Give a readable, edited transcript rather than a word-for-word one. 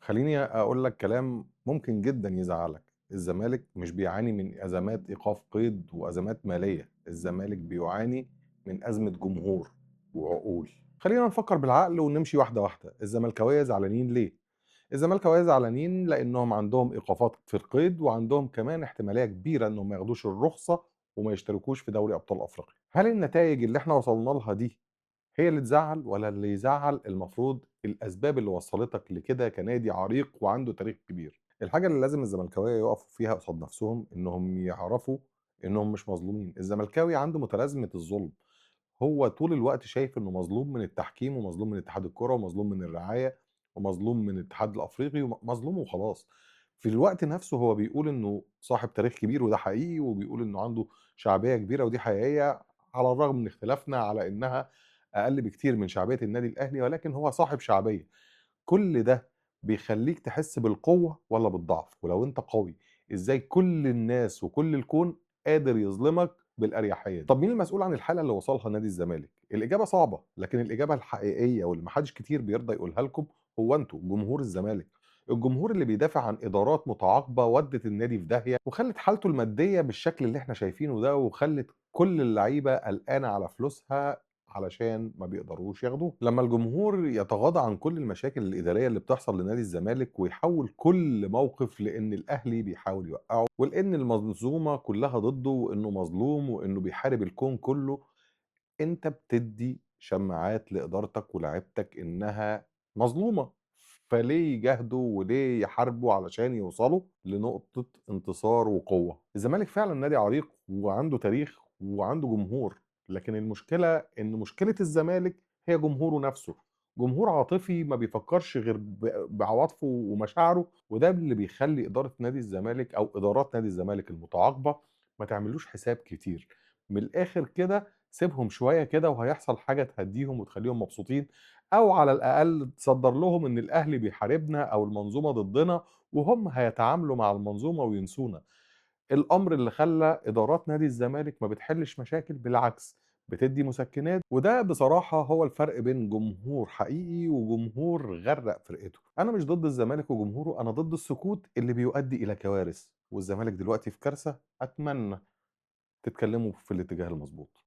خلّيني أقول لك كلام ممكن جدًا يزعّلك، الزمالك مش بيعاني من أزمات إيقاف قيد وأزمات مالية، الزمالك بيعاني من أزمة جمهور وعقول. خلّينا نفكّر بالعقل ونمشي واحدة، واحدة. الزملكاوية زعلانين ليه؟ الزملكاوية زعلانين لإنّهم عندهم إيقافات في القيد وعندهم كمان احتمالية كبيرة إنّهم ما ياخدوش الرخصة وما يشتركوش في دوري أبطال أفريقيا. هل النتايج اللي إحنا وصلنا لها دي هي اللي تزعّل والّا اللي يزعّل المفروض الأسباب اللي وصّلتك لكده كنادي عريق وعنده تاريخ كبير؟ الحاجة اللي لازم الزملكاوية يقفوا فيها قصاد نفسهم إنهم يعرفوا إنهم مش مظلومين. الزملكاوي عنده متلازمة الظلم، هو طول الوقت شايف إنه مظلوم من التحكيم ومظلوم من اتحاد الكورة ومظلوم من الرعاية ومظلوم من الاتحاد الأفريقي مظلوم وخلاص. في الوقت نفسه هو بيقول إنه صاحب تاريخ كبير وده حقيقي، وبيقول إنه عنده شعبية كبيرة ودي حقيقية، على الرغم من اختلافنا على إنها أقل بكتير من شعبية النادي الأهلي، ولكن هو صاحب شعبية. كل ده بيخلّيك تحس بالقوة والّا بالضعف؟ ولو أنت قوي، إزاي كل الناس وكل الكون قادر يظلمك بالأريحية دي؟ طب مين المسؤول عن الحالة اللي وصلها نادي الزمالك؟ الإجابة صعبة، لكن الإجابة الحقيقية واللي ما حدش كتير بيرضى يقولها لكم هو أنتم، جمهور الزمالك. الجمهور اللي بيدافع عن إدارات متعاقبة ودِّت النادي في داهية وخلِّت حالته المادية بالشكل اللي إحنا شايفينه ده، وخلِّت كل اللعيبة قلقانة على فلوسها علشان ما بيقدروش ياخدوه. لما الجمهور يتغاضى عن كل المشاكل الإدارية اللي بتحصل لنادي الزمالك ويحول كل موقف لأن الأهلي بيحاول يوقعه ولأن المنظومة كلها ضده وإنه مظلوم وإنه بيحارب الكون كله، أنت بتدي شماعات لإدارتك ولاعيبتك إنها مظلومة، فليه يجاهدوا وليه يحاربوا علشان يوصلوا لنقطة انتصار وقوة؟ الزمالك فعلا نادي عريق وعنده تاريخ وعنده جمهور، لكن المشكلة إن مشكلة الزمالك هي جمهوره نفسه، جمهور عاطفي ما بيفكرش غير بعواطفه ومشاعره، وده اللي بيخلي إدارة نادي الزمالك أو إدارات نادي الزمالك المتعاقبة ما تعملوش حساب كتير. من الآخر كده سيبهم شوية كده وهيحصل حاجة تهديهم وتخليهم مبسوطين، أو على الأقل تصدر لهم إن الأهلي بيحاربنا أو المنظومة ضدنا، وهم هيتعاملوا مع المنظومة وينسونا. الأمر اللي خلى إدارات نادي الزمالك ما بتحلش مشاكل، بالعكس بتدي مسكنات، وده بصراحة هو الفرق بين جمهور حقيقي وجمهور غرق فرقته. أنا مش ضد الزمالك وجمهوره، أنا ضد السكوت اللي بيؤدي إلى كوارث، والزمالك دلوقتي في كارثة. أتمنى تتكلموا في الاتجاه المظبوط.